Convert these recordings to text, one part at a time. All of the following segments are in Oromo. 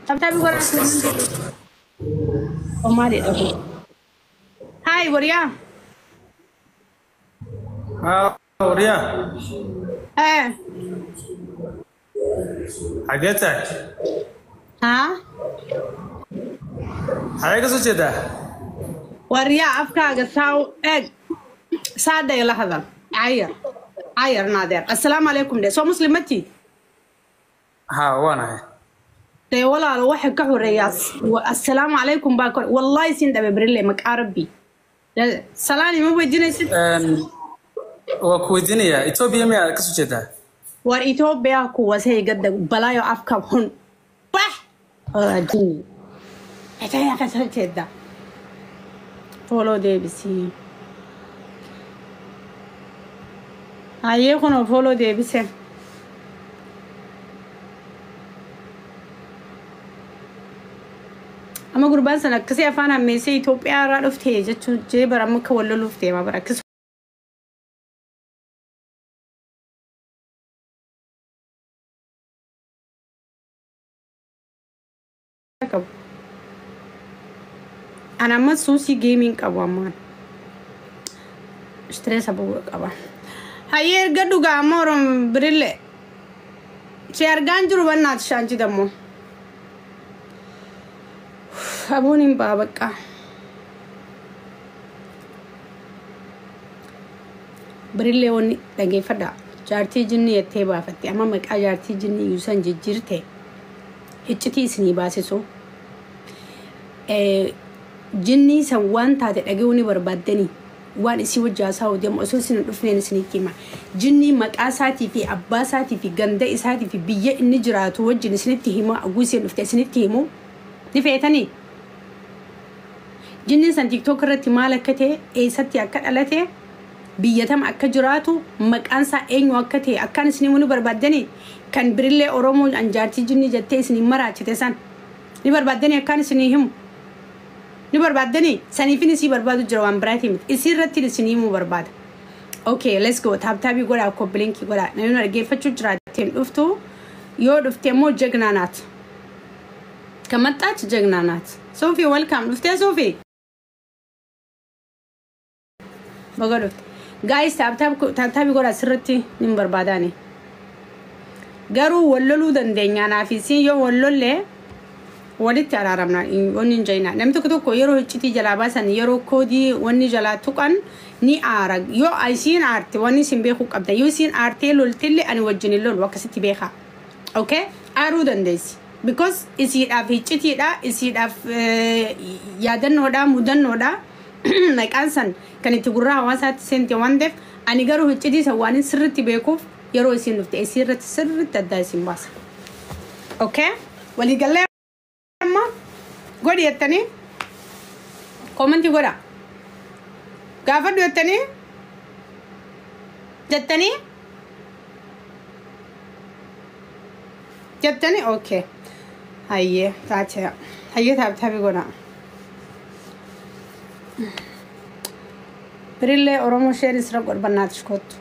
Tap tapii godhaa commentii. Oh, maalidha kun? Haay wariyaa. Haa, Wariyaa. Eh. Xagee tahay? Haa? Xagee ka soo jeedaa? Waryaa afkaaga saa u eeg. Saadhay la hadal. Cayar. Cayar naadeer. Assalaamu calaykum dhe. Soo muslim ma tiid? Haa, waan ahay. Dee walaalo waxa ka horeeya assalaamu calaykum baa kor wallahi sin dhabe berile maqaa rabbi. Salaani ma weydiinaysid? Waa ku weydiinayaa, Etoobiya miyaa ka soo jeedaa? War Ethiopia kuwas heygada balaayo afka xun. Bax! Jinni. Ethiopia ka soo jeeda. Follow deebisii. Hayyee kunoo follow deebise. Amma gurbaan sana akkasii afaan hammeessee Itoophiyaa irraa dhufte jechuun jee bara amma akka wal loluuf deema bara akkas qabu. Ani amma suusii geemiin qabu ammaan. Stress abuu qaba. Hayyee erga dhugaa amma Oromoo birillee. Si argaan jiru bannaati shaanchi dammoo. Abuun hin ba'a bakka. Birillee wanni dhageeffadha. Jaartii jinni jettee baafatte amma maqaa jaartii jinni iyyuu san jijjiirte iccitii isinii baasisu. Jinnii san waan taate dhaga'uu ni barbaaddanii waan isii wajji haasa'uu deemu osoo isin hin dhufneen isinitti hima. Jinnii maqaa isaatii fi abbaa isaatii fi ganda isaatii fi biyya inni jiraatu wajjin isinitti himu aguu isin dhufte isinitti himu ni feetanii. Jinniin san TikTok irratti maal akka ta'e, eessatti akka dhalate, biyya tam akka jiraatu, maqaan isaa eenyu akka ta'e akkaan isin himuu ni barbaaddanii kan birillee Oromoo an jaartii jinnii jettee isin maraachite san ni barbaaddanii akkaan isinii himu. Ni barbaaddanii saniifin isii barbaadu jira waan biraatii miti. Isii irratti isin himuu barbaada. Okay, let's go. Tap tapii godhaa, copy linkii godhaa. Namni dhaggeeffachuu jiraateen dhuftu yoo dhufte immoo jagnaa naat. ከመጣች ጀግና ናት። ሶፊ welcome dhuftee ሶፊ baga dhufte. Guys, tap tapii godhaa sirriitti nin barbaadaani. Garuu wal loluu dandeenya anaaf isiin yoo wal lollee walitti araaramna wanni hin jayina. Namni tokko tokko yeroo iccitii jalaa baasan yeroo koodii wanni jalaa tuqan ni aara. Yoo isiin aarte wanni isin beekuu qabda. Yoo isiin aartee loltillee ani wajjin hin lolu akkasitti beekaa. Okay? Aaruu dandeessi. Because isiidhaaf iccitiidha, isiidhaaf yaadannoodha, mudannoodha. Maqaan san kan itti gurraa hawaasaatti seente waan ta'eef ani garuu iccitii san waan sirriitti beekuuf yeroo isiin dhufte isii irratti sirriitti addaa isin baasa. Okay? Waliigallee amma godhi jettanii commentii godha. Gaafadhu jettanii jettanii jettanii okay. Hayyee taatee hayyee tap tapii godha. Birillee Oromoo share isira godhu bannaatish kottu.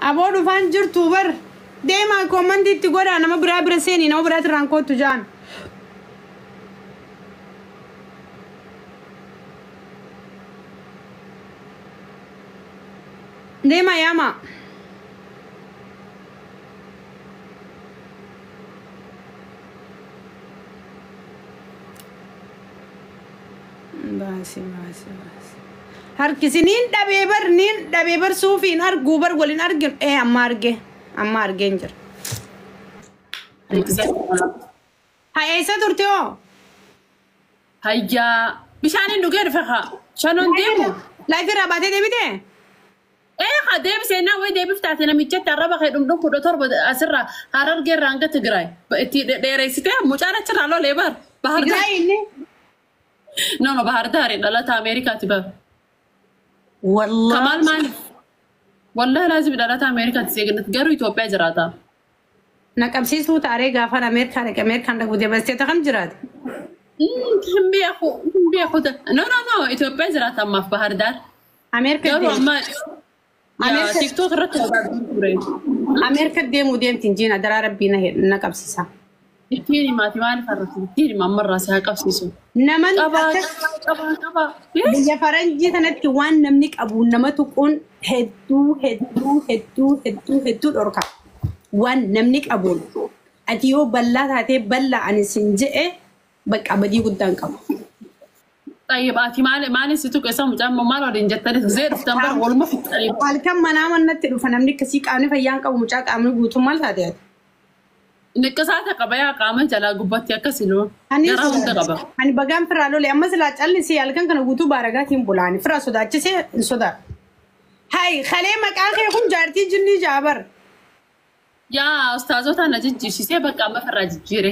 Aboo dhufaan jirtu bar deemaa commentiitti godhaa nama biraa bira seenii nama biraatti irraan kottu jaan. Deemaa yaama. Baasi baasi baasi. Harkisi niin dhabee bar niin dhabee bar suufiin arguu bar waliin arginu ee amma arge amma argeen jira. Haa eessa turte hoo? Hayyaa bishaaniin dhugee dhufe haa. Shanoon deemu. Live irraa baatee deebitee? Ee haa deebisee naa wayi deebif taate namichatti arraba kee dhumdhum 17 asirraa Harargeerraa hanga Tigraay itti dheereessitee mucaan achirraa lolee bar. Bahar Daar. Tigraay inni? No no Bahar Daari dhalata Ameerikaati bar. Wallahi. Kamaal maaliif? Wallahi laazim dhalata Ameerikaati seegnat garuu Itoophiyaa jiraata. Na qabsiisuu taaree gaafaan Ameerikaa dhaqe Ameerikaan dhaquu deebastee kam jiraate? Hin beeku hin beeku. No no no Itoophiyaa jiraata ammaaf Bahar Daar. Ameerikaa Garuu deema. amma Ameerikaa TikTok irratti ture. Ameerika deemuu deemti jiin adaraa rabbii na qabsiisa. Ittiin himaati maaliif arrabsi? Ittiin hima ammarraa si haa qabsiisu. Naman Qabaa akkas qabaa qabaa. biyya faranjii kanatti waan namni qabu nama tuquun hedduu hedduu hedduu hedduu hedduu dhorka. Waan namni qabuun ati yoo bal'aa taatee bal'aa ani sin je'e bakka badii guddaan qabu. Xayyib ati maal maaliin si tuqe isa mucaan maal waliin jettanis zee dhuftan bara waluma fixxanii. Halkan manaa manatti dhufa namni akkasii qaamni fayyaan qabu mucaa qaamni guutuu maal taate ati? Niqqisaata qaba yaa qaama jalaa gubbatti akkas iluu. Ani Garaa hunda qaba. Ani bagaan firaa lole amma silaa callisee halkan kana guutuu baaragaatiin bulaani firaa sodaachisee hin sodaadhu. Hai kalee maqaan kee kun jaartii jinnii jaabar. Yaa ustaazota na jijjiirsisee bakka amma firraa jijjiire.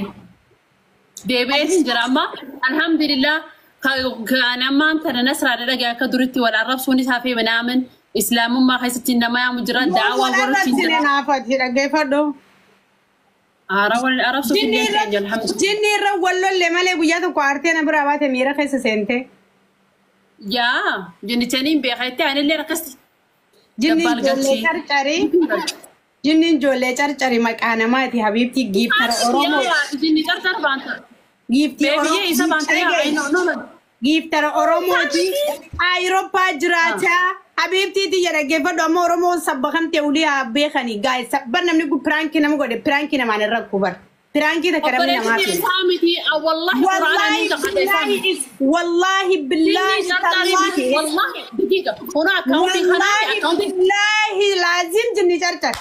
Deebi'eetiin jira amma alhamdulillah kan ammaan tana nasraa dhagee akka duritti wal arrabsuun isaa fi minaamin islaamummaa keessatti nama yaamu jira daawaa godhachuun Wal jira. naafati dhaggeeffadhu. Haaraa wal arrabsuuf Jinni illee irra keenya alhamdulillah. jinni irra wal lolle malee guyyaa tokko aartee na biraa baate miira keessa seente. Yaa jinnichaniin beekaa anillee akkasi. Jinni Dabbaal ijoollee galchii. carcarii. Jinni ijoollee carcarii maqaa namaati habiibtii giiftara Oromoo. Yaa jinni carcar baanta. Giiftii Beebiyyee isa baanta yaa Oromoo. no no. Giiftara Oromooti. Ayirooppaa jiraachaa. Habiibtii tiyya dhaggeeffadhu amma Oromoo sabba kam ta'e ulii haa beekanii gaa'e sabba namni kun piraankii nama godhe piraankii namaan irra kubar. Piraankii takka namni namaa Obboleettiin kenna. isaa miti wallahi quraana ni Wallahi kakadha isaa miti. billahi wallahi billahi Jinni carcarii miti tallahi wallahi daqiiqa. Kun akkaawuntii kanaati wallahi akkaawuntii. billahi laazim jinni carcar.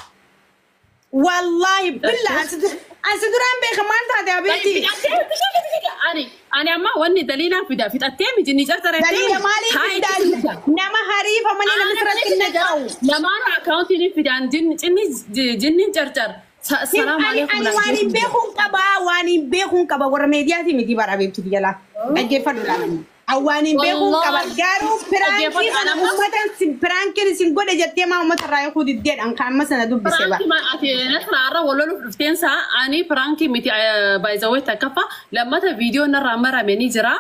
Wallahi billahi asi duraan beeka maal taate habiibtii? Ani ani amma wanni daliilaan fida fixattee miti jinni carcaree. Daliila maaliif fiddaan nama hariifa malee nama sirratti hin naqa'u. Lamaan akkaawuntiin fidaan jinni carcar. Salaam Ani alaikum. ani waan hin beekuun qaba waan hin beekuun qaba warra meediyaati miti bara beektu jalaa dhaggeeffadhu laala. Waan hin beekuun qaba garuu piraankii kana uummatan piraankiin isin godhe jettee maa uummata irraa eeguu diddeedhaan kan amma sana dubbise bara. Piraanki ati nasra irra waloluuf dhufteen isaa ani piraanki miti baay'izawwee takkaffaa lammata viidiyoo narraa marame ni jira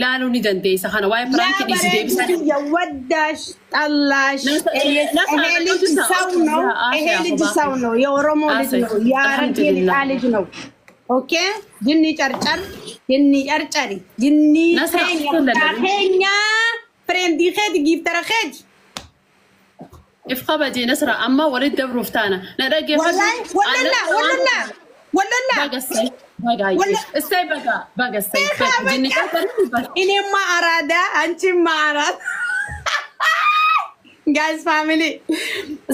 laaluu ni dandeessa kana waa'ee piraanki Yaa dhiisi deebisaa. bareedu የወዳሽ ጠላሽ ይሄ ልጅ ሰው ነው። ይሄ ልጅ ሰው ነው። የኦሮሞ ልጅ ነው። የሐረርጌ ልጣ ልጅ ነው። ኦኬ ጅኒ ጨርጨር ጅኒ ጨርጨሪ ጅኒ ኬኛ ፍሬንዲ ኬት ጊፍተረ ኬት If kabajee nasra amma walitti dabruuf taana na dhaggeeffatu. ወላሂ ወለላ ወለላ ወለላ Baga essay baga essay baga baga essay jinni carcarii baga. እኔማ አራዳ አንቺማ አራዳ ጋይስ ፋሚሊ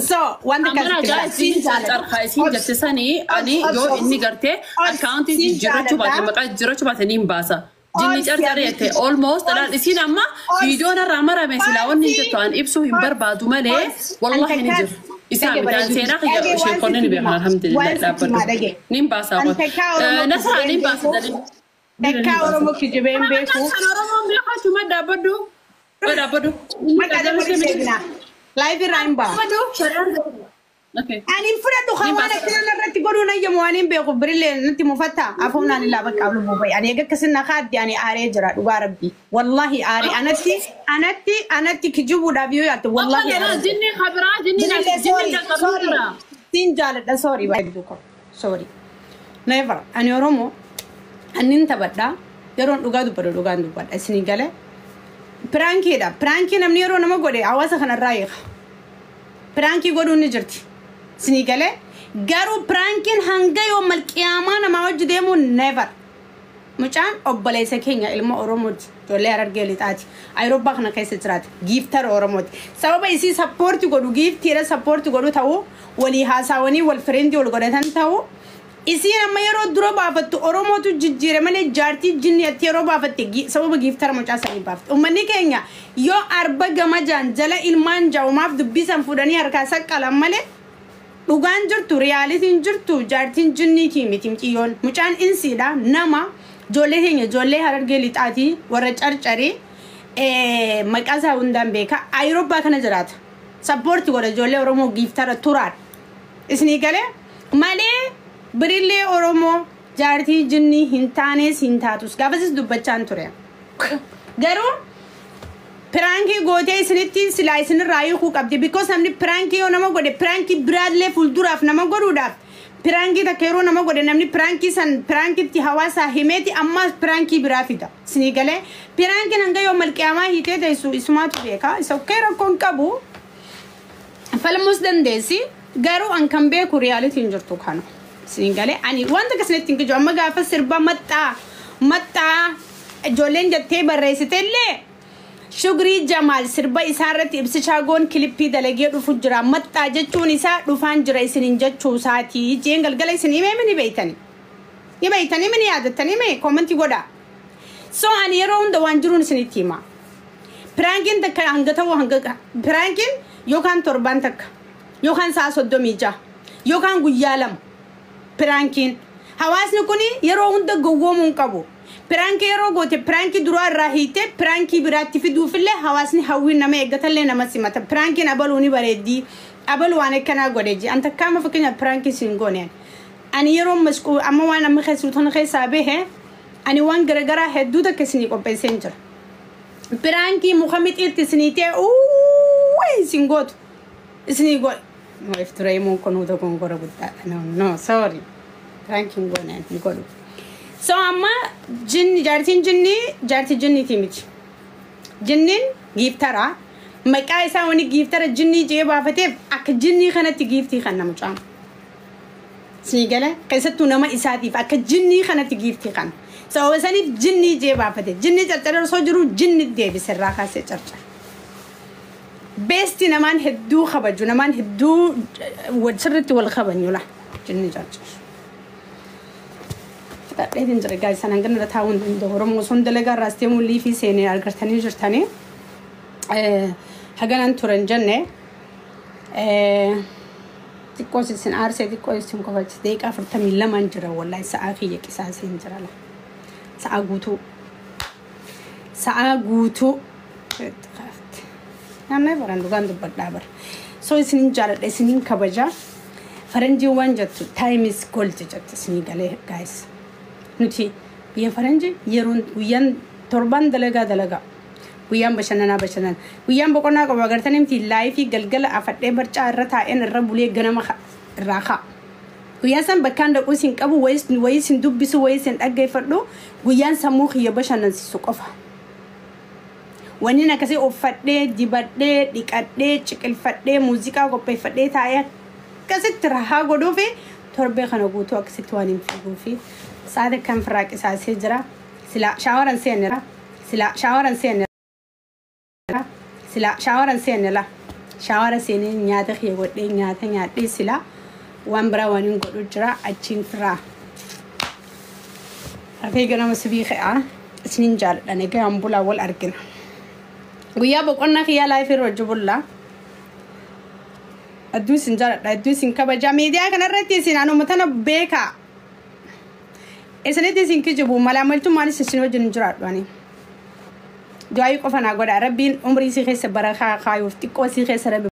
ሶ wanta Amana gaa isiin carcar isiin jette sanii ani yoo inni gartee akkaawuntii jijjiirrachuu baate maqaa jijjiirrachuu baate ni hin baasa. Jinni carcaree jette almost dhaan isiin amma viidiyoon irraa marame silaa wanni hin jettu an ibsuu hin barbaadu malee wallahi ni jiru. Isaa midhaan seenaa kiyya isheen qonni ni beekan alhamdulillah dhaabbadhu. Ni hin baasa Nasraa ni hin baasa dalil. Takkaa Oromoo kijibeen beeku. Kan Oromoon beekatu ma dhaabbadhu. Dhaabbadhu. Maqaa dabalu Laayif irraa hin ba'a. Okay. Ani hin fudhadhu kan waan akkana irratti godhuu nayyamu waan hin beeku birillee natti mufatta afuunaan illaa bakka ablu buubay ani eega akkasin na kaaddi ani aaree jira dhugaa rabbi wallahi aaree anatti anatti anatti kijibuudhaaf yoo yaaddu wallahi Wallahi jinni khabiraa jinni Birillee jinni sorry carcaruu sorry jira. sin jaaladha sorry baay'ee ko sorry never ani Oromoo annin taphadha yeroon dhugaa dubbadhu dhugaan dubbadha isinii galee piraankiidha piraankii namni yeroo nama godhe hawaasa kanarraa eega piraankii godhuun ni jirti isinii galee garuu piraankiin hanga yoo malqiyaamaa namaa wajji deemu never mucaan obboleessa keenya ilma Oromooti ijoollee Harargee lixaati Ayirooppaa kana keessa jiraati giiftara Oromooti sababa isii sappoorti godhu giiftiidha sappoorti godhu ta'u walii haasaawanii wal fireendii wal godhatan ta'u isiin amma yeroo dura baafattu Oromootu jijjiire malee jaartii jinni atti yeroo baafatte sababa giiftara mucaa sanii baafte uummanni keenya yoo arba gama jaan jala ilmaan jaa'umaaf dubbisan fuudhanii harkaa saqqalan malee dhugaan jirtu riyaalitiin jirtu jaartiin jinniitii miti mucayyoon mucaan insiidha nama ijoollee keenya ijoollee harargee lixaatii warra carcarii maqaa isaa hundaan beeka ayirooppaa kana jiraata sappoorti godha ijoollee oromoo giiftara turaadha isinii galee malee birillee oromoo jaartii jinnii hin taanes hin taatus gaafasis dubbachaan ture garuu Prankii gootee isinitti silaa isinirraa hiikuu qabdi. Because namni prankii yoo nama godhe, prankii biraallee fuulduraaf nama godhuudhaaf, prankii takka yeroo nama godhe, namni prankii san prankitti hawaasaa himeeti ammaas prankii biraa fida. Isinii galee? Prankiin hanga yoo malqiyaamaa hiitee teessu isumaatu beeka. Isa okkee, rakkoon qabu, falmuus dandeessi. Garuu an kan beeku realityn jirtu kana. Isinii galee? Ani wanta akkasinitti hin kijibu. Amma gaafa sirba maxxaa maxxaa ijoolleen jettee barreessitellee, Shugrii Jamaal sirba isaa irratti ibsichaa goon clipii dalagee dhufu jira. Maxxaa jechuun isaa dhufaan jira isiniin jechuu isaatii. Jeen galgala isin himee mini beeytani. Ni beeytanii mini yaadattanii mee commentii godhaa. So ani yeroo hunda waan jiruun isinitti hima. Prankiin takka hanga ta'u, hanga prankiin yookaan torbaan takka, yookaan sa'a 36, yookaan guyyaa 2 prankiin. Hawaasni kun yeroo hunda gowwoomuu hin qabu. Prankii yeroo goote, prankii duraa irraa hiitee prankii biraatti fiduufillee hawaasni hawwiin nama eeggatallee nama simata. Prankiin abaluu ni bareeddii. Abaluu waan akkanaa godhe ji. An takkaama fakkeenyaaf prankii siin goone. Ani yeroo masquu amma waan amma keessu keessaa bahe, ani waan garagaraa hedduu takka isinii qopheessee jira. Prankii muka mixiitti isinii ta'e uuuu isin gootu. Isinii godhe. If ture himuun kun huda gongora guddaadha. No, no, sorry. Prankiin goone hin godhu. So amma jinni, jaartiin jinni jaartii jinniiti miti. Jinniin giiftara. Maqaa isaa wani giiftara jinnii jee baafateef akka jinnii kanatti giiftii kan nama caamu. Isinii gala? Keessattuu nama isaatiif akka jinnii kanatti giiftii kan. Sababa saniif jinnii jee baafate. Jinni carcara osoo jiru jinni deebise irraa kaasee carcara. Beesti namaan hedduu kabaju, namaan hedduu sirriitti wal kabaju la jinni carcara. Fixadheetiin jira guys, sanaan ganna taa'uu hin danda'u. Oromoo osoo dalagaa irraas deemuu liifii seenee argatanii jirtanii. Haganan turan jenne xiqqoo isin aarsee, xiqqoo isin kofalchise. Daqiiqaa 42 jira, wallahi sa'aa kiyya qisaasee hin jira la. Sa'aa guutuu. Sa'aa guutuu. Namni baran dhugaan dubbadhaa bara. So isinin jaaladha, isinin kabaja. Faranjiin waan jettu "Time is gold" jette, isinii galee guys? Nuti biyya faranji yeroon guyyaan torban dalagaa dalagaa. Guyyaan bashannanaa bashannana. Guyyaan boqonnaa qaba agartanii miti? Liveii galgala afadhee barcaa irra taa'een irra bulee ganama irraa ka'a. Guyyaan san bakkaan dhaquu isin qabu, wayii isin dubbisu, wayii isin dhaggeeffadhu, guyyaan sammuu kiyya bashannansiisu qofa. Wanni akkasii uffadhee, dibadhee, dhiqadhee, ciqilfadhee, muuziqaa qopheeffadhee taa'ee akkasitti rahaa godhuufi torbee kana guutuu akkasitti waan hin fiiguufi sa'aati kan firraa qisaasee jira. Sila shaawaran seenne, sila shaawaran seenne, sila shaawaran seenne, la shaawara seenee nyaata kiyya godhee nyaata nyaadhee sila waan biraa waan hin godhu jira, achiin firaa. Rafee ganama sibii ka'aa. Isinin jaaladha, nagaan bulaa, wal argina. Guyyaa boqonnaa kiyyaa liveii irra hojii bullaa. Hedduu isin jaaladha, hedduu isin kabaja. Miidiyaa kanarratti isin anuma tana beekaa. Isinitti isin kijibu malaamaltummaanis isin wajjin hin jiraadhu ani. Du'aayii qofa naa godha. Rabbiin umrii isii keessa barakaa kaayuuf, xiqqoo isii keessa rabbi.